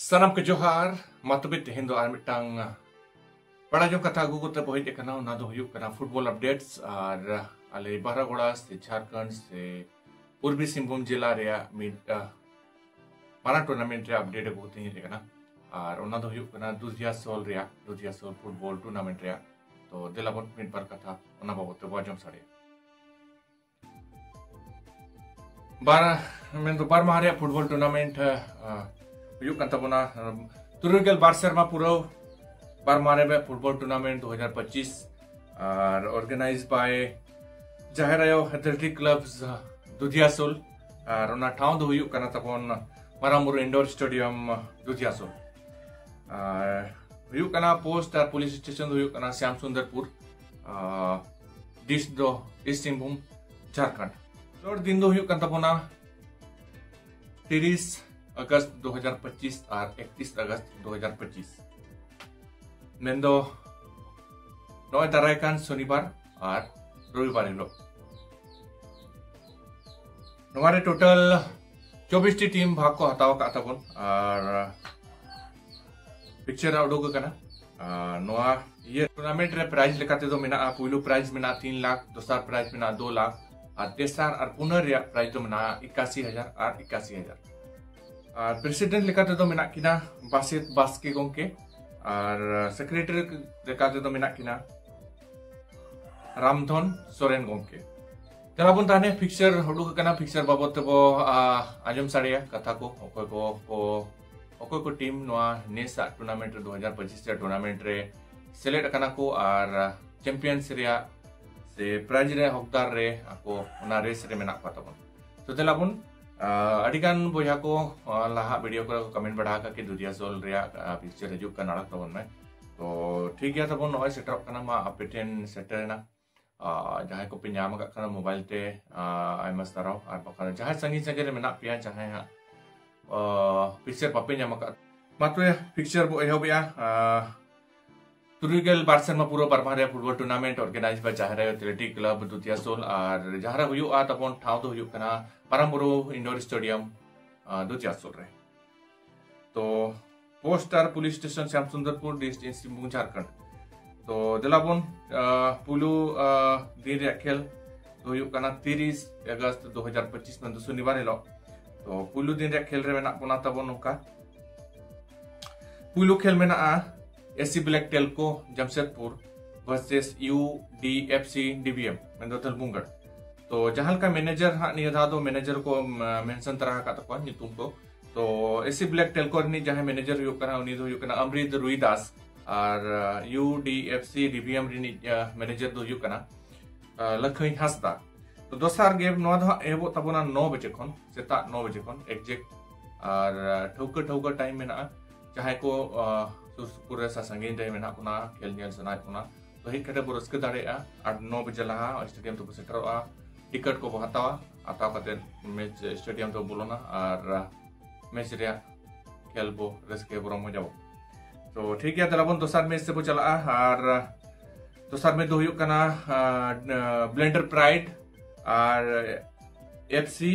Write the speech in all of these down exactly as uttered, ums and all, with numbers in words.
ᱥᱟᱱᱟᱢ ᱠᱚ ᱡᱚᱦᱟᱨ᱾ ᱢᱟ ᱛᱚᱵᱮ ᱛᱮᱦᱮᱧ ᱫᱚ ᱟᱨ ᱢᱤᱫᱴᱟᱝ ᱵᱟᱲᱟᱭ ᱡᱚᱝ ᱠᱟᱛᱷᱟ ᱟᱹᱜᱩ ᱠᱟᱛᱮ ᱵᱚ ᱦᱮᱡ ᱟᱠᱟᱱᱟ, ᱚᱱᱟ ᱫᱚ ᱦᱩᱭᱩᱜ ᱠᱟᱱᱟ ᱯᱷᱩᱴᱵᱚᱞ ᱟᱯᱰᱮᱴᱥ᱾ ᱟᱨ ᱟᱞᱮ ᱵᱟᱨᱟᱜᱚᱲᱟ ᱥᱮ ᱡᱷᱟᱲᱠᱷᱚᱸᱰ ᱥᱮ ᱯᱩᱨᱵᱤ ᱥᱤᱝᱵᱷᱩᱢ ᱡᱮᱞᱟ ᱨᱮᱭᱟᱜ ᱢᱤᱫ ᱟᱦ, ᱢᱟᱨᱟᱝ ᱴᱩᱨᱱᱟᱢᱮᱱᱴ ᱨᱮᱭᱟᱜ ᱟᱯᱰᱮᱴ ᱟᱹᱜᱩ ᱠᱟᱛᱮ ᱦᱮᱡ ᱟᱠᱟᱱᱟ᱾ ᱟᱨ ᱚᱱᱟ ᱫᱚ ᱦᱩᱭᱩᱜ ᱠᱟᱱᱟ ᱫᱩᱫᱷᱤᱭᱟ ᱥᱳᱞ ᱨᱮᱭᱟᱜ, ᱫᱩᱫᱷᱤᱭᱟ ᱥᱳᱞ ᱯᱷᱩᱴᱵᱚᱞ ᱴᱩᱨᱱᱟᱢᱮᱱᱴ ᱨᱮᱭᱟᱜ᱾ ᱛᱚ ᱫᱮᱞᱟ ᱵᱚᱱ ᱢᱤᱫ ᱵᱟᱨ ᱠᱟᱛᱷᱟ ᱚᱱᱟ ᱵᱟᱵᱚᱫ ᱛᱮᱵᱚ ᱟᱸᱡᱚᱢ ᱥᱟᱰᱮᱭᱟ᱾ ᱵᱟᱨ ᱢᱮᱱᱫᱚ ᱵᱟᱨ ᱢᱟᱦᱟ ᱨᱮᱭᱟᱜ ᱯᱷᱩᱴᱵᱚᱞ ᱴᱩᱨᱱᱟᱢᱮᱱᱴ ᱟᱦ, ᱦᱩᱭᱩᱜ ᱠᱟᱱ ᱛᱟᱵᱚᱱᱟ᱾ ᱟᱦ, ᱛᱩᱨᱩᱭ ᱜᱮᱞ ᱵᱟᱨ ᱥᱮᱨᱢᱟ ᱯᱩᱨᱟᱹᱣ ᱵᱟᱨ ᱢᱟᱦᱟ ᱨᱮᱭᱟᱜ ᱯᱷᱩᱴᱵᱚᱞ ᱴᱩᱨᱱᱟᱢᱮᱱᱴ ᱫᱩ ᱦᱟᱡᱟᱨ ᱯᱚᱸᱪᱤᱥ ᱟᱨ ᱚᱨᱜᱟᱱᱟᱭᱤᱡ ᱵᱟᱭ ᱡᱟᱦᱮᱨ ᱟᱭᱳ ᱮᱛᱷᱞᱮᱴᱤᱠ ᱠᱞᱟᱵᱽ ᱫᱩᱫᱷᱤᱭᱟᱥᱳᱞ᱾ ᱟᱨ ᱚᱱᱟ ᱴᱷᱟᱶ ᱫᱚ ᱦᱩᱭᱩᱜ ᱠᱟᱱᱟ ᱛᱟᱵᱚᱱ ᱢᱟᱨᱟᱝ ᱵᱩᱨᱩ ᱤᱱᱰᱳᱨ ᱥᱴᱮᱰᱤᱭᱟᱢ ᱫᱩᱫᱷᱤᱭᱟᱥᱳᱞ᱾ ᱟᱨ ᱦᱩᱭᱩᱜ ᱠᱟᱱᱟ ᱯᱳᱥᱴ ᱟᱨ ᱯᱩᱞᱤᱥ ᱥᱴᱮᱥᱚᱱ ᱫᱚ ᱦᱩᱭᱩᱜ ᱠᱟᱱᱟ ᱥᱭᱟᱢ ᱥᱩᱱᱫᱚᱨᱯᱩᱨ᱾ ᱟᱨ ᱰᱤᱥᱴ ᱫᱚ ᱤᱥᱴ ᱥᱤᱝᱵᱷᱩᱢ, ᱡᱷᱟᱲᱠᱷᱚᱸᱰ᱾ ᱠᱷᱮᱞᱳᱰ ᱫᱤᱱ ᱫᱚ ᱦᱩᱭᱩᱜ ᱠᱟᱱ ᱛᱟᱵᱚᱱᱟ ᱛᱤᱨᱤᱥ ᱟᱜᱚᱥᱴ ᱫᱩ ᱦᱟᱡᱟᱨ ᱯᱚᱸᱪᱤᱥ ᱟᱨ ᱮᱠᱛᱤᱥ ᱟᱜᱚᱥᱴ ᱫᱩ ᱦᱟᱡᱟᱨ ᱯᱚᱸᱪᱤᱥ, ᱢᱮᱱᱫᱚ ᱱᱚᱜᱼᱚᱭ ᱫᱟᱨᱟᱭ ᱠᱟᱱ ᱥᱚᱱᱤᱵᱟᱨ ᱟᱨ ᱨᱚᱵᱤᱵᱟᱨ ᱦᱤᱞᱳᱜ᱾ ᱱᱚᱣᱟ ᱨᱮ ᱴᱳᱴᱟᱞ ᱪᱚᱵᱵᱤᱥ ᱴᱤ ᱴᱤᱢ ᱵᱷᱟᱜᱽ ᱠᱚ ᱦᱟᱛᱟᱣ ᱟᱠᱟᱫ ᱛᱟᱵᱚᱱ ᱟᱨ ᱯᱤᱠᱪᱟᱨ ᱩᱰᱩᱠ ᱟᱠᱟᱱᱟ᱾ ᱟᱨ ᱱᱚᱣᱟ ᱤᱭᱟᱹ ᱴᱩᱨᱱᱟᱢᱮᱱᱴ ᱨᱮ ᱯᱨᱟᱭᱤᱡᱽ ᱞᱮᱠᱟ ᱛᱮᱫᱚ ᱢᱮᱱᱟᱜᱼᱟ, ᱯᱩᱭᱞᱩ ᱯᱨᱟᱭᱤᱡᱽ ᱢᱮᱱᱟᱜᱼᱟ ᱛᱤᱱ ᱞᱟᱠᱷ, ᱫᱚᱥᱟᱨ ᱯᱨᱟᱭᱤᱡᱽ ᱢᱮᱱᱟᱜᱼᱟ ᱫᱩ ᱞᱟᱠᱷ, ᱟᱨ ᱛᱮᱥᱟᱨ ᱟᱨ ᱯᱩᱱᱟᱨ ᱨᱮᱭᱟᱜ ᱯᱨᱟᱭᱤᱡᱽ ᱫᱚ ᱢᱮᱱᱟᱜᱼᱟ ᱮᱠᱟᱥᱤ ᱦᱟᱡᱟᱨ ᱟᱨ ᱮᱠᱟᱥᱤ ᱦᱟᱡᱟᱨ᱾ ᱟᱨ ᱯᱨᱮᱥᱤᱰᱮᱱᱴ ᱞᱮᱠᱟ ᱛᱮᱫᱚ ᱢᱮᱱᱟᱜ ᱠᱤᱱᱟ ᱵᱟᱥᱮᱛ ᱵᱟᱥᱠᱮ ᱜᱚᱢᱠᱮ, ᱟᱨ ᱥᱮᱠᱨᱮᱴᱟᱨᱤ ᱞᱮᱠᱟ ᱛᱮᱫᱚ ᱢᱮᱱᱟᱜ ᱠᱤᱱᱟ ᱨᱟᱢᱫᱷᱚᱱ ᱥᱚᱨᱮᱱ ᱜᱚᱢᱠᱮ᱾ ᱫᱮᱞᱟ ᱵᱚᱱ ᱛᱟᱦᱞᱮ ᱯᱤᱠᱪᱟᱨ ᱩᱰᱩᱠ ᱟᱠᱟᱱᱟ, ᱯᱤᱠᱪᱟᱨ ᱵᱟᱵᱚᱫ ᱛᱮᱵᱚ ᱟ, ᱟᱸᱡᱚᱢ ᱥᱟᱰᱮᱭᱟ ᱠᱟᱛᱷᱟ ᱠᱚ, ᱚᱠᱚᱭ ᱠᱚ ᱠᱚ ᱚᱠᱚᱭ ᱠᱚ ᱴᱤᱢ ᱱᱚᱣᱟ ᱱᱮᱥᱟᱜ ᱴᱩᱨᱱᱟᱢᱮᱱᱴ ᱨᱮ ᱫᱩ ᱦᱟᱡᱟᱨ ᱯᱚᱸᱪᱤᱥ ᱨᱮᱭᱟᱜ ᱴᱩᱨᱱᱟᱢᱮᱱᱴ ᱨᱮ ᱥᱮᱞᱮᱫ ᱟᱠᱟᱱᱟ ᱠᱚ ᱟᱨ ᱪᱟᱢᱯᱤᱭᱟᱱᱥ ᱨᱮᱭᱟᱜ ᱥᱮ ᱯᱨᱟᱭᱤᱡᱽ ᱨᱮ ᱦᱚᱠᱫᱟᱨ ᱨᱮ ᱟᱠᱚ ᱚᱱᱟ ᱨᱮᱥ ᱨᱮ ᱢᱮᱱᱟᱜ ᱠᱚᱣᱟ ᱛᱟᱵᱚᱱ᱾ ᱛᱚ ᱫᱮᱞᱟ ᱵᱚᱱ, ᱟ, ᱟᱹᱰᱤ ᱜᱟᱱ ᱵᱚᱭᱦᱟ ᱠᱚ, ᱟ, ᱞᱟᱦᱟ ᱵᱷᱤᱰᱤᱭᱳ ᱠᱚᱨᱮ ᱠᱚ ᱠᱚᱢᱮᱱᱴ ᱵᱟᱲᱟ ᱟᱠᱟᱫ ᱠᱤ ᱫᱩᱫᱷᱤᱭᱟ ᱥᱳᱞ ᱨᱮᱭᱟᱜ, ᱟ, ᱯᱤᱠᱪᱟᱨ ᱦᱤᱡᱩᱜ ᱠᱟᱱᱟ, ᱟᱲᱟᱜ ᱛᱟᱵᱚᱱ ᱢᱮ᱾ ᱛᱚ ᱴᱷᱤᱠ ᱜᱮᱭᱟ, ᱛᱟᱵᱚᱱ ᱱᱚᱜᱼᱚᱭ ᱥᱮᱴᱮᱨᱚᱜ ᱠᱟᱱᱟ, ᱢᱟ ᱟᱯᱮ ᱴᱷᱮᱱ ᱥᱮᱴᱮᱨ ᱮᱱᱟ᱾ ᱟ, ᱡᱟᱦᱟᱸᱭ ᱠᱚᱯᱮ ᱧᱟᱢ ᱟᱠᱟᱫ ᱠᱷᱟᱱ ᱢᱳᱵᱟᱭᱤᱞ ᱛᱮ, ᱟ, ᱟᱭᱢᱟ ᱥᱟᱨᱦᱟᱣ᱾ ᱟᱨ ᱵᱟᱠᱷᱟᱱ ᱡᱟᱦᱟᱸᱭ ᱥᱟᱺᱜᱤᱧ ᱥᱟᱺᱜᱤᱧ ᱨᱮ ᱢᱮᱱᱟᱜ ᱯᱮᱭᱟ, ᱡᱟᱦᱟᱸᱭ ᱦᱟᱸᱜ, ᱟ, ᱯᱤᱠᱪᱟᱨ ᱵᱟᱯᱮ ᱧᱟᱢ ᱟᱠᱟᱫ, ᱢᱟ ᱛᱚᱵᱮ ᱯᱤᱠᱪᱟᱨ ᱵᱚ ᱮᱦᱚᱵᱮᱜᱼᱟ᱾ ᱟ, ᱛᱩᱨᱩᱭ ᱜᱮᱞ ᱵᱟᱨ ᱥᱮᱨᱢᱟ ᱯᱩᱨᱟᱹ ᱵᱟᱨ ᱢᱟᱦᱟ ᱨᱮᱭᱟᱜ ᱯᱷᱩᱴᱵᱚᱞ ᱴᱩᱨᱱᱟᱢᱮᱱᱴ ᱚᱨᱜᱟᱱᱟᱭᱤᱡᱽ ᱵᱟᱭ ᱡᱟᱦᱮᱨ ᱟᱭᱳ ᱮᱛᱷᱞᱮᱴᱤᱠ ᱠᱞᱟᱵᱽ ᱫᱩᱫᱷᱤᱭᱟᱥᱳᱞ, ᱟᱨ ᱡᱟᱦᱟᱸ ᱨᱮ ᱦᱩᱭᱩᱜᱼᱟ ᱛᱟᱵᱚᱱ ᱴᱷᱟᱶ ᱫᱚ ᱦᱩᱭᱩᱜ ᱠᱟᱱᱟ ᱯᱟᱨᱟᱢᱵᱩᱨᱩ ᱤᱱᱰᱳᱨ ᱥᱴᱮᱰᱤᱭᱟᱢ, ᱟ, ᱫᱩᱫᱷᱤᱭᱟᱥᱳᱞ ᱨᱮ᱾ ᱛᱚ ᱛᱚ ᱯᱳᱥᱴ ᱟᱨ police station Shyam Sundarpur, district Singhbhum, Jharkhand. ᱛᱚ ᱫᱮᱞᱟ ᱵᱚᱱ ᱯᱩᱭᱞᱩ ᱫᱤᱱ ᱨᱮᱭᱟᱜ ᱠᱷᱮᱞ ᱫᱚ ᱦᱩᱭᱩᱜ ᱠᱟᱱᱟ ᱛᱤᱨᱤᱥ ᱟᱜᱚᱥᱴ ᱫᱩ ᱦᱟᱡᱟᱨ ᱯᱚᱸᱪᱤᱥ, ᱢᱮᱱᱫᱚ ᱥᱚᱱᱤᱵᱟᱨ ᱦᱤᱞᱳᱜ᱾ ᱛᱚ ᱯᱩᱭᱞᱩ ᱫᱤᱱ ᱨᱮᱭᱟᱜ ᱠᱷᱮᱞ ᱨᱮ ᱢᱮᱱᱟᱜ ᱵᱚᱱᱟ ᱛᱟᱵᱚᱱ ᱱᱚᱝᱠᱟ᱾ ᱯᱩᱭᱞᱩ ᱠᱷᱮᱞ ᱢᱮᱱᱟᱜᱼᱟ AC black Telco Jamshedpur versus U D F C D B ᱮᱢ, ᱢᱮᱱᱫᱚ ᱫᱷᱟᱞᱵᱷᱩᱝᱜᱟᱲ᱾ ᱛᱚ ᱡᱟᱦᱟᱸ ᱞᱮᱠᱟ ᱢᱮᱱᱮᱡᱟᱨ ᱦᱟᱸᱜ ᱱᱤᱭᱟᱹ ᱫᱷᱟᱣ ᱫᱚ ᱢᱮᱱᱮᱡᱟᱨ ᱠᱚ ᱢᱮᱱᱥᱚᱱ ᱛᱟᱨᱟ ᱟᱠᱟᱫ ᱛᱟᱠᱚᱣᱟ ᱧᱩᱛᱩᱢ ᱠᱚ᱾ ᱛᱚ ᱮᱥᱤ ᱵᱞᱮᱠ ᱴᱮᱞᱠᱳ ᱨᱤᱱᱤᱡ ᱡᱟᱦᱟᱸᱭ ᱢᱮᱱᱮᱡᱟᱨ ᱦᱩᱭᱩᱜ ᱠᱟᱱᱟ, ᱩᱱᱤ ᱫᱚ ᱦᱩᱭᱩᱜ ᱠᱟᱱᱟ ᱟᱢᱨᱤᱛ ᱨᱩᱭᱫᱟᱥ, ᱟᱨ U D F C D B M ᱨᱤᱱᱤᱡ ᱢᱮᱱᱮᱡᱟᱨ ᱫᱚ ᱦᱩᱭᱩᱜ ᱠᱟᱱᱟ ᱞᱟᱠᱷᱟᱹᱭ ᱦᱟᱸᱥᱫᱟ᱾ ᱛᱚ ᱫᱚᱥᱟᱨ ᱜᱮᱢ ᱱᱚᱣᱟ ᱫᱚ ᱦᱟᱸᱜ ᱮᱦᱚᱵᱚᱜ ᱛᱟᱵᱚᱱᱟ ᱱᱚ ᱵᱟᱡᱮ ᱠᱷᱚᱱ, ᱥᱮᱛᱟᱜ ᱱᱚ ᱵᱟᱡᱮ ᱠᱷᱚᱱ ᱮᱠᱡᱮᱠᱴ᱾ ᱟᱨ ᱴᱷᱟᱹᱣᱠᱟᱹ ᱴᱷᱟᱹᱣᱠᱟᱹ ᱴᱟᱭᱤᱢ ᱢᱮᱱᱟᱜᱼᱟ᱾ ᱡᱟᱦᱟᱸᱭ ᱠᱚ ᱥᱩᱨ ᱥᱩᱯᱩᱨ ᱨᱮ ᱥᱮ ᱥᱟᱺᱜᱤᱧ ᱨᱮ ᱢᱮᱱᱟᱜ ᱵᱚᱱᱟ, ᱠᱷᱮᱞ ᱧᱮᱞ ᱥᱟᱱᱟᱭᱮᱫ ᱵᱚᱱᱟ, ᱛᱚ ᱦᱮᱡ ᱠᱟᱛᱮ ᱵᱚ ᱨᱟᱹᱥᱠᱟᱹ ᱫᱟᱲᱮᱭᱟᱜᱼᱟ᱾ ᱟᱨ ᱱᱚ ᱵᱟᱡᱮ ᱞᱟᱦᱟ ᱥᱴᱮᱰᱤᱭᱟᱢ ᱛᱮᱵᱚ ᱥᱮᱴᱮᱨᱚᱜᱼᱟ, ᱴᱤᱠᱤᱴ ᱠᱚᱵᱚ ᱦᱟᱛᱟᱣᱟ, ᱦᱟᱛᱟᱣ ᱠᱟᱛᱮ ᱢᱮᱪ ᱥᱴᱮᱰᱤᱭᱟᱢ ᱛᱮᱵᱚ ᱵᱚᱞᱚᱱᱟ ᱟᱨ ᱢᱮᱪ ᱨᱮᱭᱟᱜ ᱠᱷᱮᱞ ᱵᱚ ᱨᱟᱹᱥᱠᱟᱹ ᱵᱚ ᱨᱚᱢᱚᱡᱟᱵᱚ᱾ ᱛᱚ ᱴᱷᱤᱠ ᱜᱮᱭᱟ, ᱛᱟᱦᱞᱮ ᱵᱚᱱ ᱫᱚᱥᱟᱨ ᱢᱮᱪ ᱛᱮᱵᱚ ᱪᱟᱞᱟᱜᱼᱟ᱾ ᱟᱨ ᱫᱚᱥᱟᱨ ᱢᱮᱪ ᱫᱚ ᱦᱩᱭᱩᱜ ᱠᱟᱱᱟ blender pride R F C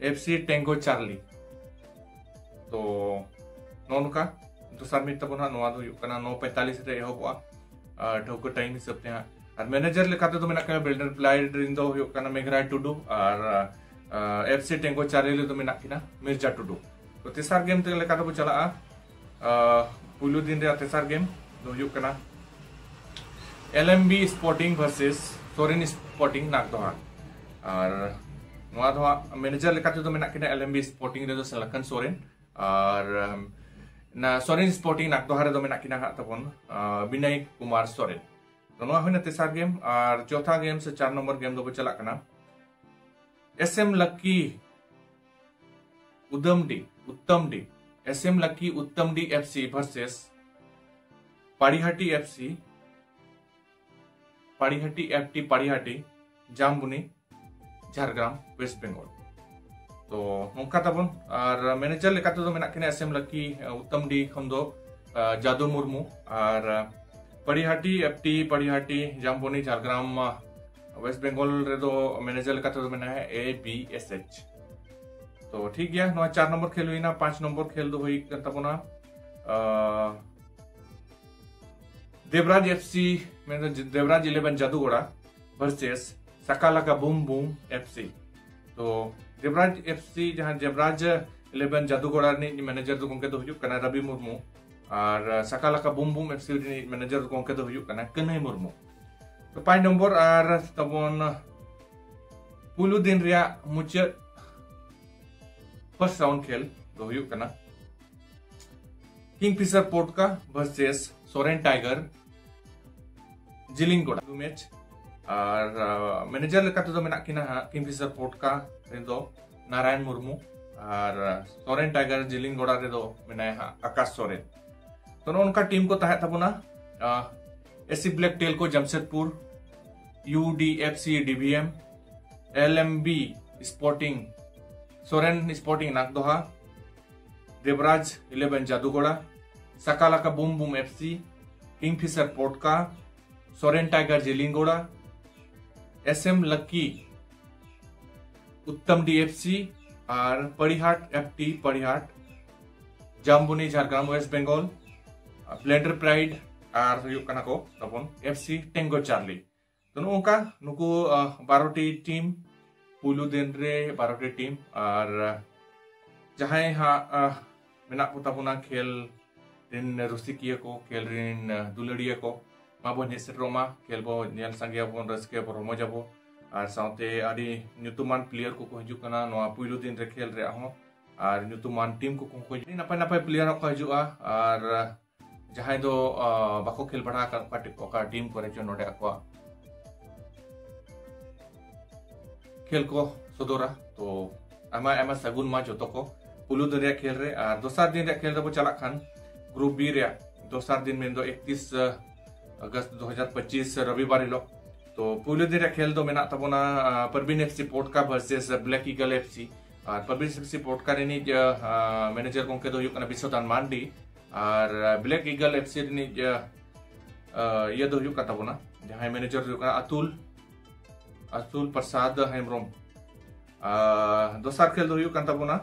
F C ᱴᱮᱝᱜᱳ ᱪᱟᱨᱞᱤ᱾ ᱛᱚ ᱱᱚᱜᱼᱚ ᱱᱚᱝᱠᱟ ᱫᱚᱥᱟᱨ ᱢᱮᱪ ᱛᱟᱵᱚᱱ ᱦᱟᱸᱜ, ᱱᱚᱣᱟ ᱫᱚ ᱦᱩᱭᱩᱜ ᱠᱟᱱᱟ ᱱᱚ ᱯᱚᱸᱭᱛᱟᱞᱤᱥ ᱨᱮ ᱮᱦᱚᱵᱚᱜᱼᱟ ᱴᱷᱟᱹᱣᱠᱟᱹ ᱴᱟᱭᱤᱢ ᱦᱤᱥᱟᱹᱵ ᱛᱮ ᱦᱟᱸᱜ᱾ ᱟᱨ ᱢᱮᱱᱮᱡᱟᱨ ᱞᱮᱠᱟ ᱛᱮᱫᱚ ᱢᱮᱱᱟᱜ ᱠᱤᱱᱟ ᱵᱞᱮᱱᱰᱟᱨ ᱯᱨᱟᱭᱤᱰ ᱨᱮᱱ ᱫᱚ ᱦᱩᱭᱩᱜ ᱠᱟᱱᱟ ᱢᱮᱜᱷᱨᱟᱭ ᱴᱩᱰᱩ, ᱟᱨ ᱮᱯᱷ ᱥᱤ ᱴᱮᱝᱜᱳ ᱪᱟᱨᱞᱤ ᱨᱮᱫᱚ ᱢᱮᱱᱟᱜ ᱠᱤᱱᱟ ᱢᱤᱨᱡᱟ ᱴᱩᱰᱩ᱾ ᱛᱚ ᱛᱮᱥᱟᱨ ᱜᱮᱢ ᱛᱮ ᱞᱮᱠᱟ ᱛᱮᱵᱚ ᱪᱟᱞᱟᱜᱼᱟ᱾ ᱯᱩᱭᱞᱩ ᱫᱤᱱ ᱨᱮᱭᱟᱜ ᱛᱮᱥᱟᱨ ᱜᱮᱢ ᱫᱚ ᱦᱩᱭᱩᱜ ᱠᱟᱱᱟ L M B sporting versus Soren sporting Nagdoha. ᱟᱨ ᱱᱚᱣᱟ ᱫᱚ ᱦᱟᱸᱜ ᱢᱮᱱᱮᱡᱟᱨ ᱞᱮᱠᱟ ᱛᱮᱫᱚ ᱢᱮᱱᱟᱜ ᱠᱤᱱᱟ ᱮᱞ ᱮᱢ ᱵᱤ ᱥᱯᱳᱨᱴᱤᱝ ᱨᱮᱫᱚ ᱥᱮ ᱞᱟᱠᱷᱟᱱ ᱥᱚᱨᱮᱱ, ᱟᱨ ᱥᱚᱨᱮᱱ ᱥᱯᱳᱨᱴᱤᱝ ᱱᱟᱜᱽᱫᱚᱦᱟ ᱨᱮᱫᱚ ᱢᱮᱱᱟᱜ ᱠᱤᱱᱟ ᱦᱟᱸᱜ ᱛᱟᱵᱚᱱ ᱵᱤᱱᱚᱭ ᱠᱩᱢᱟᱨ ᱥᱚᱨᱮᱱ᱾ ᱛᱚ ᱱᱚᱣᱟ ᱦᱩᱭᱱᱟ ᱛᱮᱥᱟᱨ ᱜᱮᱢ᱾ ᱟᱨ ᱪᱚᱛᱷᱟ ᱜᱮᱢ ᱥᱮ ᱪᱟᱨ ᱱᱚᱢᱵᱚᱨ ᱜᱮᱢ ᱫᱚᱵᱚ ᱪᱟᱞᱟᱜ ᱠᱟᱱᱟ S M Laki Udamdi Uttamdi S M Laki Uttamdi F C versus Parihati F C, Parihati F T Parihati, Jambuni, Jhargram, west Bengal. ᱛᱚ ᱱᱚᱝᱠᱟ ᱛᱟᱵᱚᱱ᱾ ᱟᱨ ᱢᱮᱱᱮᱡᱟᱨ ᱞᱮᱠᱟ ᱛᱮᱫᱚ ᱢᱮᱱᱟᱜ ᱠᱤᱱᱟ ᱮᱥ ᱮᱢ ᱞᱟᱠᱤ ᱩᱛᱛᱟᱢᱰᱤ ᱠᱷᱚᱱ ᱫᱚ ᱡᱟᱫᱩ ᱢᱩᱨᱢᱩ, ᱟᱨ Parihati F T Parihati, Jambuni, Jhargram, west Bengal ᱨᱮᱫᱚ ᱢᱮᱱᱮᱡᱟᱨ ᱞᱮᱠᱟ ᱛᱮᱫᱚ ᱢᱮᱱᱟᱭᱟ ᱮ ᱵᱤ ᱮᱥ ᱮᱪ᱾ ᱛᱚ ᱴᱷᱤᱠ ᱜᱮᱭᱟ, ᱱᱚᱣᱟ ᱪᱟᱨ ᱱᱚᱢᱵᱚᱨ ᱠᱷᱮᱞ ᱦᱩᱭᱱᱟ᱾ ᱯᱟᱸᱪ ᱱᱚᱢᱵᱚᱨ ᱠᱷᱮᱞ ᱫᱚ ᱦᱩᱭᱩᱜ ᱠᱟᱱ ᱛᱟᱵᱚᱱᱟ ᱟᱦ, ᱫᱮᱵᱽᱨᱟᱡᱽ ᱮᱯᱷᱥᱤ, ᱢᱮᱱᱫᱚ ᱫᱮᱵᱽᱨᱟᱡᱽ eleven ᱡᱟᱫᱩᱜᱚᱲᱟ versus ᱥᱟᱠᱟᱞᱟᱠᱟ boom boom FC. ᱛᱚ ᱫᱮᱵᱽᱨᱟᱡᱽ ᱮᱯᱷᱥᱤ, ᱡᱟᱦᱟᱸ ᱫᱮᱵᱽᱨᱟᱡᱽ ᱤᱞᱮᱵᱷᱮᱱ ᱡᱟᱫᱩᱜᱚᱲᱟ ᱨᱤᱱᱤᱡ ᱢᱮᱱᱮᱡᱟᱨ ᱫᱚ ᱜᱚᱢᱠᱮ ᱫᱚ ᱦᱩᱭᱩᱜ ᱠᱟᱱᱟ ᱨᱚᱵᱤ ᱢᱩᱨᱢᱩ, ᱟᱨ ᱥᱟᱠᱟᱞᱟᱠᱟ ᱵᱩᱢ ᱵᱩᱢ ᱮᱯᱷᱥᱤ ᱨᱤᱱᱤᱡ ᱢᱮᱱᱮᱡᱟᱨ ᱫᱚ ᱜᱚᱢᱠᱮ ᱫᱚ ᱦᱩᱭᱩᱜ ᱠᱟᱱᱟ ᱠᱟᱹᱱᱟᱹᱭ ᱢᱩᱨᱢᱩ᱾ ᱛᱚ ᱯᱟᱸᱪ ᱱᱚᱢᱵᱚᱨ ᱟᱨ ᱛᱟᱵᱚᱱ ᱯᱩᱭᱞᱩ ᱫᱤᱱ ᱨᱮᱭᱟᱜ ᱢᱩᱪᱟᱹᱫ ᱯᱷᱟᱨᱥᱴ ᱨᱟᱣᱩᱱᱰ ᱠᱷᱮᱞ ᱫᱚ ᱦᱩᱭᱩᱜ ᱠᱟᱱᱟ ᱠᱤᱝᱯᱷᱤᱥᱟᱨ ᱯᱳᱴᱠᱟ ᱵᱷᱟᱨᱥᱮᱥ ᱥᱚᱨᱮᱱ ᱴᱟᱭᱜᱟᱨ ᱡᱤᱞᱤᱝ ᱜᱚᱰᱟ ᱢᱮᱪ᱾ ᱟᱨ ᱢᱮᱱᱮᱡᱟᱨ ᱞᱮᱠᱟ ᱛᱮᱫᱚ ᱢᱮᱱᱟᱜ ᱠᱤᱱᱟ ᱦᱟᱸᱜ ᱠᱤᱝᱯᱷᱤᱥᱟᱨ ᱯᱳᱴᱠᱟ ᱨᱮᱫᱚ ᱱᱟᱨᱟᱭᱚᱱ ᱢᱩᱨᱢᱩ, ᱟᱨ ᱥᱚᱨᱮᱱ ᱴᱟᱭᱜᱟᱨ ᱡᱤᱞᱤᱝ ᱜᱚᱰᱟ ᱨᱮᱫᱚ ᱢᱮᱱᱟᱭᱟ ᱦᱟᱸᱜ ᱟᱠᱟᱥ ᱥᱚᱨᱮᱱ᱾ ᱛᱚ ᱱᱚᱜᱼᱚ ᱱᱚᱝᱠᱟ ᱴᱤᱢ ᱠᱚ ᱛᱟᱦᱮᱸ ᱛᱟᱵᱚᱱᱟ᱾ ᱮᱥᱤ black Telco Jamshedpur, UDFC DBM, L M B sporting Soren sporting Nagdoha, Debraj eleven Jadugora, ᱥᱟᱠᱟᱞᱟᱠᱟ boom boom FC, kingfisher Potka, Soren tiger Jilingora, S M Laki, Uttamdi FC, ᱟᱨ Parihat F T Parihat, Jambuni Jhargram west Bengal, blender pride, ᱟᱨ ᱦᱩᱭᱩᱜ ᱠᱟᱱᱟ ᱠᱚ ᱛᱟᱵᱚᱱ ᱮᱯᱷᱥᱤ ᱴᱮᱝᱜᱳ ᱪᱟᱨᱞᱤ᱾ ᱛᱚ ᱱᱚᱜᱼᱚ ᱱᱚᱝᱠᱟ ᱱᱩᱠᱩ ᱵᱟᱨᱚ ᱴᱤ ᱴᱤᱢ, ᱯᱩᱭᱞᱩ ᱫᱤᱱ ᱨᱮ ᱵᱟᱨᱚ ᱴᱤ ᱴᱤᱢ, ᱟᱨ ᱡᱟᱦᱟᱸᱭ ᱦᱟᱸᱜ ᱢᱮᱱᱟᱜ ᱠᱚ ᱛᱟᱵᱚᱱᱟ ᱠᱷᱮᱞ ᱨᱮᱱ ᱨᱩᱥᱤᱠᱤᱭᱟᱹ ᱠᱚ, ᱠᱷᱮᱞ ᱨᱮᱱ ᱫᱩᱞᱟᱹᱲᱤᱭᱟᱹ ᱠᱚ, ᱢᱟ ᱵᱚᱱ ᱦᱮᱡ ᱥᱮᱴᱮᱨᱚᱜ ᱢᱟ, ᱠᱷᱮᱞ ᱵᱚ ᱧᱮᱞ ᱥᱟᱸᱜᱮᱭᱟ ᱵᱚᱱ, ᱨᱟᱹᱥᱠᱟᱹᱭᱟ ᱵᱚᱱ, ᱨᱚᱢᱚᱡᱟᱵᱚ᱾ ᱟᱨ ᱥᱟᱶᱛᱮ ᱟᱹᱰᱤ ᱧᱩᱛᱩᱢᱟᱱ ᱯᱞᱮᱭᱟᱨ ᱠᱚᱠᱚ ᱦᱤᱡᱩᱜ ᱠᱟᱱᱟ ᱱᱚᱣᱟ ᱯᱩᱭᱞᱩ ᱫᱤᱱ ᱨᱮ ᱠᱷᱮᱞ ᱨᱮᱭᱟᱜ ᱦᱚᱸ, ᱟᱨ ᱧᱩᱛᱩᱢᱟᱱ ᱴᱤᱢ ᱠᱚᱠᱚ ᱦᱤᱡᱩᱜ, ᱟᱹᱰᱤ ᱱᱟᱯᱟᱭ ᱱᱟᱯᱟᱭ ᱯᱞᱮᱭᱟᱨ ᱦᱚᱸᱠᱚ ᱦᱤᱡᱩᱜᱼᱟ᱾ ᱟᱨ ᱡᱟᱦᱟᱸᱭ ᱫᱚ ᱵᱟᱠᱚ ᱠᱷᱮᱞ ᱵᱟᱲᱟ ᱟᱠᱟᱫ ᱚᱠᱟ ᱴᱤᱢ ᱠᱚᱨᱮ ᱪᱚ ᱱᱚᱰᱮ ᱟᱠᱚᱣᱟᱜ ᱠᱷᱮᱞ ᱠᱚ ᱥᱚᱫᱚᱨᱟ᱾ ᱛᱚ ᱟᱭᱢᱟ ᱟᱭᱢᱟ ᱥᱟᱹᱜᱩᱱ ᱢᱟ ᱡᱚᱛᱚ ᱠᱚ ᱯᱩᱭᱞᱩ ᱫᱤᱱ ᱨᱮᱭᱟᱜ ᱠᱷᱮᱞ ᱨᱮ᱾ ᱟᱨ ᱫᱚᱥᱟᱨ ᱫᱤᱱ ᱨᱮᱭᱟᱜ ᱠᱷᱮᱞ ᱨᱮᱵᱚ ᱪᱟᱞᱟᱜ ᱠᱷᱟᱱ ᱜᱨᱩᱯ ᱵᱤ ᱨᱮᱭᱟᱜ ᱫᱚᱥᱟᱨ ᱫᱤᱱ ᱢᱮᱱᱫᱚ ᱮᱠᱛᱤᱥ ᱟᱜᱚᱥᱴ ᱫᱩ ᱦᱟᱡᱟᱨ ᱯᱚᱸᱪᱤᱥ ᱨᱚᱵᱤᱵᱟᱨ ᱦᱤᱞᱳᱜ᱾ ᱛᱚ ᱯᱩᱭᱞᱩ ᱫᱤᱱ ᱨᱮᱭᱟᱜ ᱠᱷᱮᱞ ᱫᱚ ᱢᱮᱱᱟᱜ ᱛᱟᱵᱚᱱᱟ ᱯᱟᱨᱵᱤᱱ ᱮᱯᱷᱥᱤ ᱯᱳᱴᱠᱟ ᱵᱷᱟᱨᱥᱮᱥ ᱵᱞᱮᱠ ᱤᱜᱟᱞ ᱮᱯᱷᱥᱤ᱾ ᱟᱨ ᱯᱟᱨᱵᱤᱱ ᱮᱯᱷᱥᱤ ᱯᱳᱴᱠᱟ ᱨᱤᱱᱤᱡ ᱢᱮᱱᱮᱡᱟᱨ ᱜᱚᱢᱠᱮ ᱫᱚ ᱦᱩᱭᱩᱜ ᱠᱟᱱᱟ ᱵᱤᱥᱥᱚᱫᱟᱱ ᱢᱟᱱᱰᱤ, ᱟᱨ ᱵᱞᱮᱠ ᱤᱜᱟᱞ ᱮᱯᱷᱥᱤ ᱨᱤᱱᱤᱡ ᱤᱭᱟᱹ ᱫᱚ ᱦᱩᱭᱩᱜ ᱠᱟᱱ ᱛᱟᱵᱚᱱᱟ, ᱡᱟᱦᱟᱸᱭ ᱢᱮᱱᱮᱡᱟᱨ ᱫᱚ ᱦᱩᱭᱩᱜ ᱠᱟᱱᱟ ᱟᱛᱩᱞ, ᱟᱛᱩᱞ ᱯᱨᱚᱥᱟᱫᱽ ᱦᱮᱢᱵᱨᱚᱢ᱾ ᱟᱨ ᱫᱚᱥᱟᱨ ᱠᱷᱮᱞ ᱫᱚ ᱦᱩᱭᱩᱜ ᱠᱟᱱ ᱛᱟᱵᱚᱱᱟ,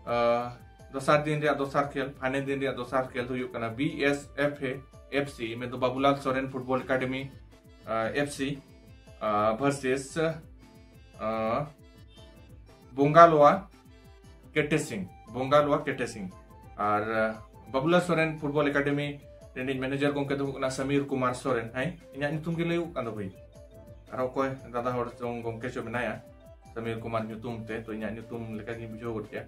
ᱟᱨ ᱫᱚᱥᱟᱨ ᱫᱤᱱ ᱨᱮᱭᱟᱜ ᱫᱚᱥᱟᱨ ᱠᱷᱮᱞ, ᱯᱷᱟᱭᱱᱮᱞ ᱫᱤᱱ ᱨᱮᱭᱟᱜ ᱫᱚᱥᱟᱨ ᱠᱷᱮᱞ ᱫᱚ ᱦᱩᱭᱩᱜ ᱠᱟᱱᱟ B S F A F C, ᱢᱮᱱᱫᱚ ᱵᱟᱵᱩᱞᱟᱞ ᱥᱚᱨᱮᱱ ᱯᱷᱩᱴᱵᱚᱞ ᱮᱠᱟᱰᱮᱢᱤ, ᱟᱨ, F C, ᱟᱨ, versus, ᱟᱨ, ᱵᱚᱝᱜᱟᱞᱳᱣᱟ ᱠᱮᱴᱮ ᱥᱤᱝ, ᱵᱚᱝᱜᱟᱞᱳᱣᱟ ᱠᱮᱴᱮ ᱥᱤᱝ᱾ ᱟᱨ, ᱟᱨ, ᱵᱟᱵᱩᱞᱟᱞ ᱥᱚᱨᱮᱱ ᱯᱷᱩᱴᱵᱚᱞ ᱮᱠᱟᱰᱮᱢᱤ ᱨᱤᱱᱤᱡ ᱢᱮᱱᱮᱡᱟᱨ ᱜᱚᱢᱠᱮ ᱫᱚ ᱦᱩᱭᱩᱜ ᱠᱟᱱᱟ ᱥᱟᱢᱤᱨ ᱠᱩᱢᱟᱨ ᱥᱚᱨᱮᱱ᱾ ᱦᱮᱸ, ᱤᱧᱟᱹᱜ ᱧᱩᱛᱩᱢ ᱜᱮ ᱞᱟᱹᱭᱚᱜ ᱠᱟᱱ ᱫᱚ ᱵᱷᱟᱹᱭ, ᱟᱨ ᱚᱠᱚᱭ ᱫᱟᱫᱟ ᱦᱚᱲ ᱪᱚᱝ ᱜᱚᱢᱠᱮ ᱪᱚ ᱢᱮᱱᱟᱭᱟ, ᱥᱟᱢᱤᱨ ᱠᱩᱢᱟᱨ ᱧᱩᱛᱩᱢ ᱛᱮ, ᱛᱚ ᱤᱧᱟᱹᱜ ᱧᱩᱛᱩᱢ ᱞᱮᱠᱟ ᱜᱤᱧ ᱵᱩᱡᱷᱟᱹᱣ ᱜᱚᱫ ᱠᱮᱜᱼᱟ᱾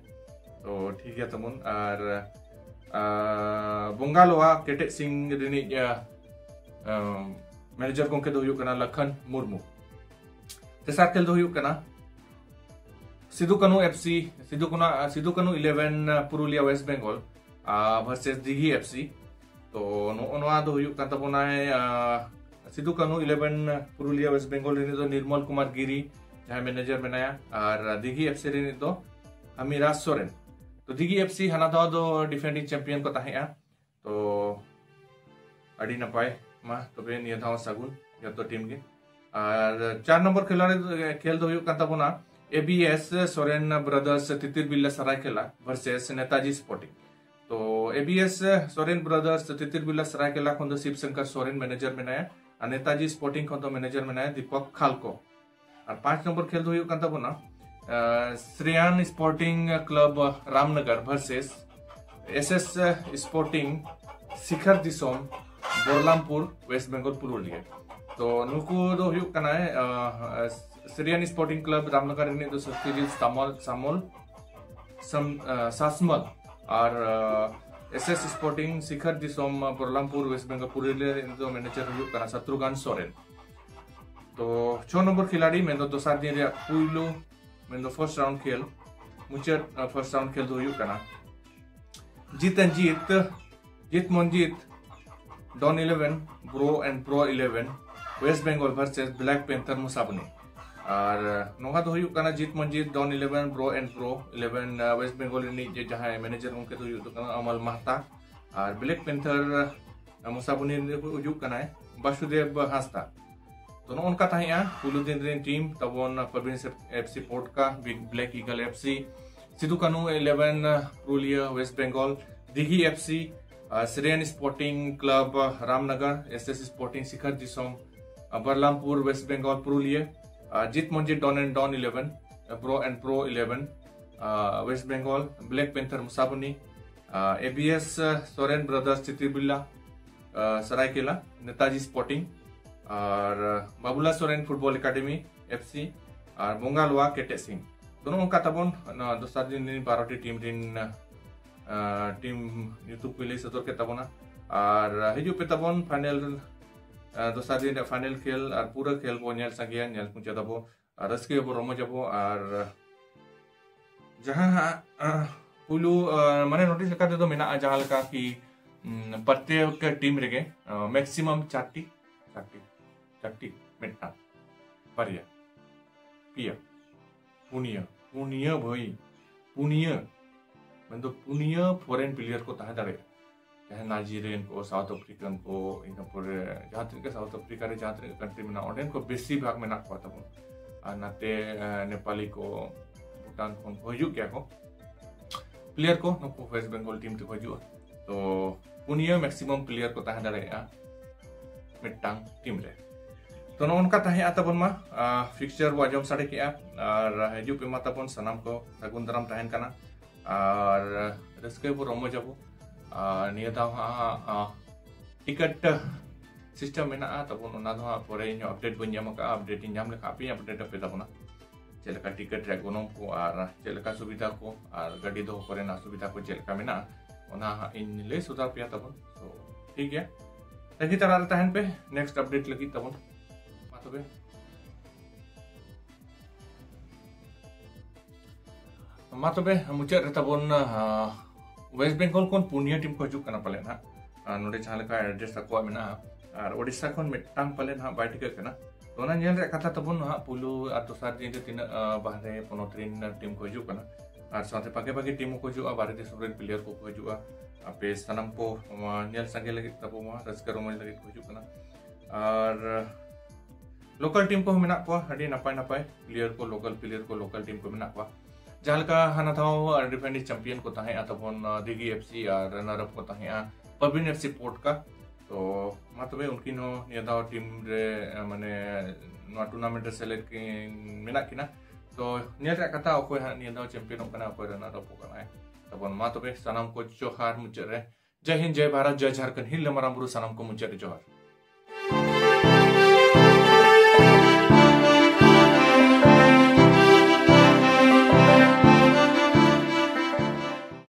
ᱛᱚ ᱴᱷᱤᱠ ᱜᱮᱭᱟ ᱛᱟᱵᱚᱱ᱾ ᱟᱨ, ᱟᱨ, ᱵᱚᱝᱜᱟᱞᱳᱣᱟ ᱠᱮᱴᱮ ᱥᱤᱝ ᱨᱤᱱᱤᱡ, ᱟᱨ, ᱟᱨ, ᱢᱮᱱᱮᱡᱟᱨ ᱜᱚᱢᱠᱮ ᱫᱚ ᱦᱩᱭᱩᱜ ᱠᱟᱱᱟ ᱞᱟᱠᱷᱟᱱ ᱢᱩᱨᱢᱩ᱾ ᱛᱮᱥᱟᱨ ᱠᱷᱮᱞ ᱫᱚ ᱦᱩᱭᱩᱜ ᱠᱟᱱᱟ ᱥᱤᱫᱩ ᱠᱟᱹᱱᱩ F C, ᱥᱤᱫᱩ ᱠᱟᱹᱱᱩ, ᱥᱤᱫᱩ ᱠᱟᱹᱱᱩ eleven, ᱟᱨ, ᱯᱩᱨᱩᱞᱤᱭᱟ West Bengal, ᱟᱨ, versus ᱫᱤᱜᱷᱤ F C᱾ ᱛᱚ ᱱᱚᱜᱼᱚ ᱱᱚᱣᱟ ᱫᱚ ᱦᱩᱭᱩᱜ ᱠᱟᱱ ᱛᱟᱵᱚᱱᱟᱭ, ᱟᱨ, ᱥᱤᱫᱩ ᱠᱟᱹᱱᱩ eleven ᱯᱩᱨᱩᱞᱤᱭᱟ West Bengal ᱨᱤᱱᱤᱡ ᱫᱚ ᱱᱤᱨᱢᱚᱞ ᱠᱩᱢᱟᱨ ᱜᱤᱨᱤ, ᱡᱟᱦᱟᱸᱭ ᱢᱮᱱᱮᱡᱟᱨ ᱢᱮᱱᱟᱭᱟ, ᱟᱨ ᱫᱤᱜᱷᱤ F C ᱨᱤᱱᱤᱡ ᱫᱚ ᱦᱟᱢᱤᱨᱟᱡᱽ ᱥᱚᱨᱮᱱ᱾ ᱛᱚ ᱫᱤᱜᱷᱤ F C ᱦᱟᱱᱟ ᱫᱷᱟᱣ ᱫᱚ defending champion ᱠᱚ ᱛᱟᱦᱮᱸᱜᱼᱟ᱾ ᱛᱚ ᱟᱹᱰᱤ ᱱᱟᱯᱟᱭ, ᱢᱟ ᱛᱚᱵᱮ ᱱᱤᱭᱟᱹ ᱫᱷᱟᱣ ᱥᱟᱹᱜᱩᱱ ᱡᱚᱛᱚ ᱴᱤᱢ ᱜᱮ᱾ ᱟᱨ ᱪᱟᱨ ᱱᱚᱢᱵᱚᱨ ᱠᱷᱮᱞᱟᱲᱤ, ᱠᱷᱮᱞ ᱫᱚ ᱦᱩᱭᱩᱜ ᱠᱟᱱ ᱛᱟᱵᱚᱱᱟ A B S Soren Brothers ᱛᱤᱛᱤᱨ ᱵᱤᱞᱞᱟ Saraikela versus Netaji Sporting᱾ ᱛᱚ A B S Soren Brothers ᱛᱤᱛᱤᱨ ᱵᱤᱞᱞᱟ ᱥᱟᱨᱟᱭᱠᱮᱞᱟ ᱠᱷᱚᱱ ᱫᱚ ᱥᱤᱵ ᱥᱚᱝᱠᱚᱨ ᱥᱚᱨᱮᱱ ᱢᱮᱱᱮᱡᱟᱨ ᱢᱮᱱᱟᱭᱟ, ᱟᱨ ᱱᱮᱛᱟᱡᱤ Sporting ᱠᱷᱚᱱ ᱫᱚ ᱢᱮᱱᱮᱡᱟᱨ ᱢᱮᱱᱟᱭᱟ ᱫᱤᱯᱚᱠ ᱠᱷᱟᱞᱠᱚ᱾ ᱟᱨ ᱯᱟᱸᱪ ᱱᱚᱢᱵᱚᱨ ᱠᱷᱮᱞ ᱫᱚ ᱦᱩᱭᱩᱜ ᱠᱟᱱ ᱛᱟᱵᱚᱱᱟ, ᱟᱨ, ᱥᱨᱮᱭᱟᱱ Sporting Club ᱨᱟᱢᱱᱚᱜᱚᱨ versus S S Sporting ᱥᱤᱠᱷᱟᱨ ᱫᱤᱥᱚᱢ ᱵᱚᱨᱞᱟᱢᱯᱩᱨ, West Bengal ᱯᱩᱨᱩᱞᱤᱭᱟᱹ᱾ ᱛᱚ ᱱᱩᱠᱩ ᱫᱚ ᱦᱩᱭᱩᱜ ᱠᱟᱱᱟᱭ, ᱟᱨ, ᱥᱨᱮᱭᱟᱱ Sporting Club ᱨᱟᱢᱱᱚᱜᱚᱨ ᱨᱤᱱᱤᱡ ᱫᱚ ᱥᱚᱛᱭᱚᱡᱤᱛ ᱥᱟᱢᱚᱞ, ᱥᱟᱢᱚᱞ, ᱥᱟᱢ-, ᱟᱨ, ᱥᱟᱥᱢᱚᱞ᱾ ᱟᱨ, ᱟᱨ, S S Sporting ᱥᱤᱠᱷᱟᱨ ᱫᱤᱥᱚᱢ ᱵᱚᱨᱞᱟᱢᱯᱩᱨ, West Bengal ᱯᱩᱨᱩᱞᱤᱭᱟᱹ ᱨᱤᱱᱤᱡ ᱫᱚ ᱢᱮᱱᱮᱡᱟᱨ ᱦᱩᱭᱩᱜ ᱠᱟᱱᱟ ᱥᱟᱛᱨᱩᱜᱷᱟᱱ ᱥᱚᱨᱮᱱ᱾ ᱛᱚ ᱪᱷᱚ ᱱᱚᱢᱵᱚᱨ ᱠᱷᱤᱞᱟᱲᱤ, ᱢᱮᱱᱫᱚ ᱫᱚᱥᱟᱨ ᱫᱤᱱ ᱨᱮᱭᱟᱜ ᱯᱩᱭᱞᱩ, ᱢᱮᱱᱫᱚ first round ᱠᱷᱮᱞ, ᱢᱩᱪᱟᱹᱫ, ᱟᱨ, first round ᱠᱷᱮᱞ ᱫᱚ ᱦᱩᱭᱩᱜ ᱠᱟᱱᱟ ᱡᱤᱛ and Jeet, Jeet ᱢᱚᱱᱡᱤᱛ, Don eleven, Bro and Bro eleven, West Bengal versus Black Panther ᱢᱩᱥᱟᱵᱩᱱᱤ᱾ ᱟᱨ, ᱟᱨ, ᱱᱚᱣᱟ ᱫᱚ ᱦᱩᱭᱩᱜ ᱠᱟᱱᱟ ᱡᱤᱛ ᱢᱚᱱᱡᱤᱛ, Don eleven, Bro and Bro eleven, R, West Bengal ᱨᱤᱱᱤᱡ ᱡᱮ ᱡᱟᱦᱟᱸᱭ ᱢᱮᱱᱮᱡᱟᱨ ᱜᱚᱢᱠᱮ ᱫᱚ ᱦᱩᱭᱩᱜ ᱠᱟᱱᱟ ᱟᱢᱟᱞ ᱢᱟᱦᱛᱟ, ᱟᱨ Black Panther, ᱟᱨ, ᱢᱩᱥᱟᱵᱩᱱᱤ ᱨᱤᱱᱤᱡ ᱦᱩᱭᱩᱜ ᱠᱟᱱᱟᱭ ᱵᱟᱥᱩᱫᱮᱵ ᱦᱟᱸᱥᱫᱟ᱾ ᱛᱚ, ᱱᱚᱜᱼᱚ ᱱᱚᱝᱠᱟ ᱛᱟᱦᱮᱸᱜᱼᱟ ᱯᱩᱭᱞᱩ ᱫᱤᱱ ᱨᱮᱱ ᱴᱤᱢ ᱛᱟᱵᱚᱱ, Prabin F C Potka, big black eagle F C, Sidu Kanhu eleven, Purulia west Bengal, Dighi F C, Shreyan sporting club Ramnagar, S S sporting Shikhar ᱫᱤᱥᱚᱢ Barlampur west Bengal, Purulia, Jit Monjit don and don eleven, pro and pro eleven west Bengal, black panther Musaboni, A B S Soren brothers Chitribilla Saraikela, Netaji sporting, ᱟᱨ Babula Soren football academy F C, ᱟᱨ ᱵᱚᱸᱜᱟ ᱞᱳᱣᱟ ᱠᱮᱴᱮᱡ ᱥᱤᱝ᱾ ᱛᱚ, ᱱᱚᱜᱼᱚ ᱱᱚᱝᱠᱟ ᱛᱟᱵᱚᱱ ᱱᱚᱣᱟ ᱫᱚᱥᱟᱨ ᱫᱤᱱ ᱨᱤᱱ ᱵᱟᱨᱚ ᱴᱤ ᱴᱤᱢ ᱨᱤᱱ, ᱟᱨ, ᱴᱤᱢ ᱧᱩᱛᱩᱢ ᱠᱚ ᱞᱟᱹᱭ ᱥᱚᱫᱚᱨ ᱠᱮᱫ ᱛᱟᱵᱚᱱᱟ᱾ ᱟᱨ ᱦᱤᱡᱩᱜ ᱯᱮ ᱛᱟᱵᱚᱱ ᱯᱷᱟᱭᱱᱮᱞ, ᱟᱨ, ᱫᱚᱥᱟᱨ ᱫᱤᱱ ᱨᱮᱭᱟᱜ ᱯᱷᱟᱭᱱᱮᱞ ᱠᱷᱮᱞ, ᱟᱨ ᱯᱩᱨᱟᱹ ᱠᱷᱮᱞ ᱵᱚᱱ ᱧᱮᱞ ᱥᱟᱸᱜᱮᱭᱟ, ᱧᱮᱞ ᱢᱩᱪᱟᱹᱫ ᱟᱵᱚ, ᱟᱨ ᱨᱟᱹᱥᱠᱟᱹᱭᱟᱵᱚ, ᱨᱚᱢᱚᱡᱟᱵᱚ᱾ ᱟᱨ ᱡᱟᱦᱟᱸ ᱦᱟᱸᱜ, ᱟᱨ, ᱯᱩᱭᱞᱩ, ᱟᱨ, ᱢᱟᱱᱮ ᱱᱳᱴᱤᱥ ᱞᱮᱠᱟ ᱛᱮᱫᱚ ᱢᱮᱱᱟᱜᱼᱟ, ᱡᱟᱦᱟᱸ ᱞᱮᱠᱟ ᱠᱤ, ᱩᱢ, ᱯᱨᱚᱛᱛᱮᱠ ᱴᱤᱢ ᱨᱮᱜᱮ, ᱟᱨ, ᱢᱮᱠᱥᱤᱢᱟᱢ ᱪᱟᱨᱴᱤ, ᱪᱟᱨᱴᱤ, ᱪᱟᱨᱴᱤ, ᱢᱤᱫᱴᱟᱝ, ᱵᱟᱨᱭᱟ, ᱯᱮᱭᱟ, ᱯᱩᱱᱭᱟᱹ, ᱯᱩᱱᱭᱟᱹ ᱵᱷᱟᱹᱭ, ᱯᱩᱱᱭᱟᱹ, ᱢᱮᱱᱫᱚ ᱯᱩᱱᱭᱟᱹ ᱯᱷᱚᱨᱮᱱ ᱯᱞᱮᱭᱟᱨ ᱠᱚ ᱛᱟᱦᱮᱸ ᱫᱟᱲᱮᱭᱟᱜᱼᱟ᱾ ᱡᱟᱦᱟᱸᱭ ᱱᱟᱭᱡᱮᱨᱤᱭᱟᱱ ᱠᱚ, ᱥᱟᱣᱩᱛᱷ ᱟᱯᱷᱨᱤᱠᱟᱱ ᱠᱚ, ᱤᱱᱟᱹ ᱯᱚᱨᱮ ᱡᱟᱦᱟᱸ ᱛᱤᱱᱟᱹᱜ ᱜᱮ ᱥᱟᱣᱩᱛᱷ ᱟᱯᱷᱨᱤᱠᱟ ᱨᱮ ᱡᱟᱦᱟᱸ ᱛᱤᱱᱟᱹᱜ ᱠᱟᱱᱴᱨᱤ ᱢᱮᱱᱟᱜᱼᱟ, ᱚᱸᱰᱮᱱ ᱠᱚ ᱵᱮᱥᱤᱨ ᱵᱷᱟᱜᱽ ᱢᱮᱱᱟᱜ ᱠᱚᱣᱟ ᱛᱟᱵᱚᱱ᱾ ᱟᱨ ᱱᱟᱛᱮ, ᱮ, ᱱᱮᱯᱟᱞᱤ ᱠᱚ, ᱵᱷᱩᱴᱟᱱ ᱠᱷᱚᱱ ᱠᱚ ᱦᱤᱡᱩᱜ ᱜᱮᱭᱟ ᱠᱚ᱾ ᱯᱞᱮᱭᱟᱨ ᱠᱚ ᱱᱩᱠᱩ ᱳᱭᱮᱥᱴ ᱵᱮᱝᱜᱚᱞ ᱴᱤᱢ ᱛᱮᱠᱚ ᱦᱤᱡᱩᱜᱼᱟ᱾ ᱛᱚ, ᱯᱩᱱᱭᱟᱹ ᱢᱮᱠᱥᱤᱢᱟᱢ ᱯᱞᱮᱭᱟᱨ ᱠᱚ ᱛᱟᱦᱮᱸ ᱫᱟᱲᱮᱭᱟᱜᱼᱟ ᱢᱤᱫᱴᱟᱝ ᱴᱤᱢ ᱨᱮ᱾ ᱛᱚ, ᱱᱚᱜᱼᱚ ᱱᱚᱝᱠᱟ ᱛᱟᱦᱮᱸᱜᱼᱟ ᱛᱟᱵᱚᱱ ᱢᱟ, ᱟ, ᱯᱷᱤᱠᱥᱪᱟᱨ ᱵᱚ ᱟᱸᱡᱚᱢ ᱥᱟᱰᱮ ᱠᱮᱜᱼᱟ᱾ ᱟᱨ ᱦᱤᱡᱩᱜ ᱯᱮ ᱢᱟ ᱛᱟᱵᱚᱱ, ᱥᱟᱱᱟᱢ ᱠᱚ ᱥᱟᱹᱜᱩᱱ ᱫᱟᱨᱟᱢ ᱛᱟᱦᱮᱱ ᱠᱟᱱᱟ᱾ ᱟᱨ ᱨᱟᱹᱥᱠᱟᱹᱭᱟᱵᱚ, ᱨᱚᱢᱚᱡᱟᱵᱚ᱾ ᱟᱨ ᱱᱤᱭᱟᱹ ᱫᱷᱟᱣ ᱦᱟᱸᱜ, ᱟ, ᱴᱤᱠᱤᱴ ᱥᱤᱥᱴᱮᱢ ᱢᱮᱱᱟᱜᱼᱟ ᱛᱟᱵᱚᱱ, ᱚᱱᱟ ᱫᱚ ᱦᱟᱸᱜ ᱯᱚᱨᱮ ᱤᱧ ᱟᱯᱰᱮᱴ ᱵᱟᱹᱧ ᱧᱟᱢ ᱟᱠᱟᱫᱼᱟ, ᱟᱯᱰᱮᱴ ᱤᱧ ᱧᱟᱢ ᱞᱮᱠᱷᱟᱱ ᱟᱯᱮᱧ ᱟᱯᱰᱮᱴ ᱟᱯᱮ ᱛᱟᱵᱚᱱᱟ᱾ ᱪᱮᱫ ᱞᱮᱠᱟ ᱴᱤᱠᱤᱴ ᱨᱮᱭᱟᱜ ᱜᱚᱱᱚᱝ ᱠᱚ ᱟᱨ ᱪᱮᱫ ᱞᱮᱠᱟ ᱥᱩᱵᱤᱫᱷᱟ ᱠᱚ ᱟᱨ ᱜᱟᱹᱰᱤ ᱫᱚᱦᱚ ᱠᱚᱨᱮᱱᱟᱜ ᱥᱩᱵᱤᱫᱷᱟ ᱠᱚ ᱪᱮᱫ ᱞᱮᱠᱟ ᱢᱮᱱᱟᱜᱼᱟ, ᱚᱱᱟ ᱦᱟᱸᱜ ᱤᱧ ᱞᱟᱹᱭ ᱥᱚᱫᱚᱨ ᱯᱮᱭᱟ ᱛᱟᱵᱚᱱ᱾ ᱛᱚ, ᱴᱷᱤᱠ ᱜᱮᱭᱟ, ᱛᱟᱺᱜᱤ ᱛᱟᱲᱟᱜ ᱨᱮ ᱛᱟᱦᱮᱱ ᱯᱮ ᱱᱮᱠᱥᱴ ᱟᱯᱰᱮᱴ ᱞᱟᱹᱜᱤᱫ ᱛᱟᱵᱚᱱ᱾ ᱢᱟ ᱛᱚᱵᱮ, ᱢᱟ ᱛᱚᱵᱮ, ᱢᱩᱪᱟᱹᱫ ᱨᱮ ᱛᱟᱵᱚᱱ, ᱟ, ᱳᱭᱮᱥᱴ ᱵᱮᱝᱜᱚᱞ ᱠᱷᱚᱱ ᱯᱩᱱᱭᱟᱹ ᱴᱤᱢ ᱠᱚ ᱦᱤᱡᱩᱜ ᱠᱟᱱᱟ ᱯᱟᱞᱮ ᱱᱟᱦᱟᱜ᱾ ᱟᱨ ᱱᱚᱰᱮ ᱡᱟᱦᱟᱸ ᱞᱮᱠᱟ ᱮᱰᱨᱮᱥ ᱟᱠᱚᱣᱟᱜ ᱢᱮᱱᱟᱜᱼᱟ, ᱟᱨ ᱳᱰᱤᱥᱟ ᱠᱷᱚᱱ ᱢᱤᱫᱴᱟᱝ ᱯᱟᱞᱮ ᱱᱟᱦᱟᱜ ᱵᱟᱭ ᱴᱷᱤᱠᱟᱹᱜ ᱠᱟᱱᱟ᱾ ᱛᱚ, ᱚᱱᱟ ᱧᱮᱞ ᱨᱮᱭᱟᱜ ᱠᱟᱛᱷᱟ ᱛᱟᱵᱚᱱ ᱱᱟᱦᱟᱜ, ᱯᱩᱭᱞᱩ ᱟᱨ ᱫᱚᱥᱟᱨ ᱫᱤᱱ ᱨᱮ ᱛᱤᱱᱟᱹᱜ, ᱟ, ᱵᱟᱦᱨᱮ ᱯᱚᱱᱚᱛ ᱨᱮᱱ ᱴᱤᱢ ᱠᱚ ᱦᱤᱡᱩᱜ ᱠᱟᱱᱟ, ᱟᱨ ᱥᱟᱶᱛᱮ ᱵᱷᱟᱜᱮ ᱵᱷᱟᱜᱮ ᱴᱤᱢ ᱦᱚᱸᱠᱚ ᱦᱤᱡᱩᱜᱼᱟ, ᱵᱟᱦᱨᱮ ᱫᱤᱥᱚᱢ ᱨᱮᱱ ᱯᱞᱮᱭᱟᱨ ᱠᱚᱠᱚ ᱦᱤᱡᱩᱜᱼᱟ᱾ ᱟᱯᱮ ᱥᱟᱱᱟᱢ ᱠᱚ ᱱᱚᱣᱟ ᱧᱮᱞ ᱥᱟᱸᱜᱮ ᱞᱟᱹᱜᱤᱫ ᱛᱟᱵᱚ ᱢᱟ, ᱨᱟᱹᱥᱠᱟᱹ ᱨᱚᱢᱚᱡᱽ ᱞᱟᱹᱜᱤᱫ ᱠᱚ ᱦᱤᱡᱩᱜ ᱠᱟᱱᱟ᱾ ᱟᱨ ᱞᱳᱠᱟᱞ ᱴᱤᱢ ᱠᱚᱦᱚᱸ ᱢᱮᱱᱟᱜ ᱠᱚᱣᱟ, ᱟᱹᱰᱤ ᱱᱟᱯᱟᱭ ᱱᱟᱯᱟᱭ ᱯᱞᱮᱭᱟᱨ ᱠᱚ, ᱞᱳᱠᱟᱞ ᱯᱞᱮᱭᱟᱨ ᱠᱚ, ᱞᱳᱠᱟᱞ ᱴᱤᱢ ᱠᱚ ᱢᱮᱱᱟᱜ ᱠᱚᱣᱟ᱾ ᱡᱟᱦᱟᱸ ᱞᱮᱠᱟ ᱦᱟᱱᱟ ᱫᱷᱟᱣ ᱰᱤᱯᱷᱮᱱᱰᱤᱝ ᱪᱟᱢᱯᱤᱭᱟᱱ ᱠᱚ ᱛᱟᱦᱮᱸᱜᱼᱟ ᱛᱟᱵᱚᱱ, ᱟᱸ, ᱫᱤᱜᱷᱤ ᱮᱯᱷ ᱥᱤ, ᱟᱨ ᱨᱟᱱᱟᱨ ᱟᱯ ᱠᱚ ᱛᱟᱦᱮᱸᱜᱼᱟ ᱯᱟᱵᱤᱱ ᱮᱯᱷ ᱥᱤ ᱯᱳᱴᱠᱟ᱾ ᱛᱚ ᱢᱟ ᱛᱚᱵᱮ ᱩᱱᱠᱤᱱ ᱦᱚᱸ ᱱᱤᱭᱟᱹ ᱫᱷᱟᱣ ᱴᱤᱢ ᱨᱮ, ᱟᱸ, ᱢᱟᱱᱮ ᱱᱚᱣᱟ ᱴᱩᱨᱱᱟᱢᱮᱱᱴ ᱨᱮ ᱥᱮᱞᱮᱫ ᱠᱤᱱ ᱢᱮᱱᱟᱜ ᱠᱤᱱᱟ᱾ ᱛᱚ ᱧᱮᱞ ᱨᱮᱭᱟᱜ ᱠᱟᱛᱷᱟ ᱚᱠᱚᱭ ᱦᱟᱸᱜ ᱱᱤᱭᱟᱹ ᱫᱷᱟᱣ ᱪᱟᱢᱯᱤᱭᱟᱱᱚᱜ ᱠᱟᱱᱟ, ᱚᱠᱚᱭ ᱨᱟᱱᱟᱨ ᱟᱯᱚᱜ ᱠᱟᱱᱟᱭ᱾ ᱛᱟᱵᱚᱱ ᱢᱟ ᱛᱚᱵᱮ ᱥᱟᱱᱟᱢ ᱠᱚ ᱡᱚᱦᱟᱨ ᱢᱩᱪᱟᱹᱫ ᱨᱮ᱾ ᱡᱟᱭ ᱦᱤᱱᱫ, ᱡᱟᱭ ᱵᱷᱟᱨᱚᱛ, ᱡᱟᱭ ᱡᱷᱟᱨᱠᱷᱚᱸᱰ, ᱦᱤᱨᱞᱟᱹ ᱢᱟᱨᱟᱝ ᱵᱩᱨᱩ ᱥᱟᱱᱟᱢ ᱠᱚ ᱢᱩᱪᱟᱹᱫ ᱨᱮ ᱡᱚᱦᱟᱨ᱾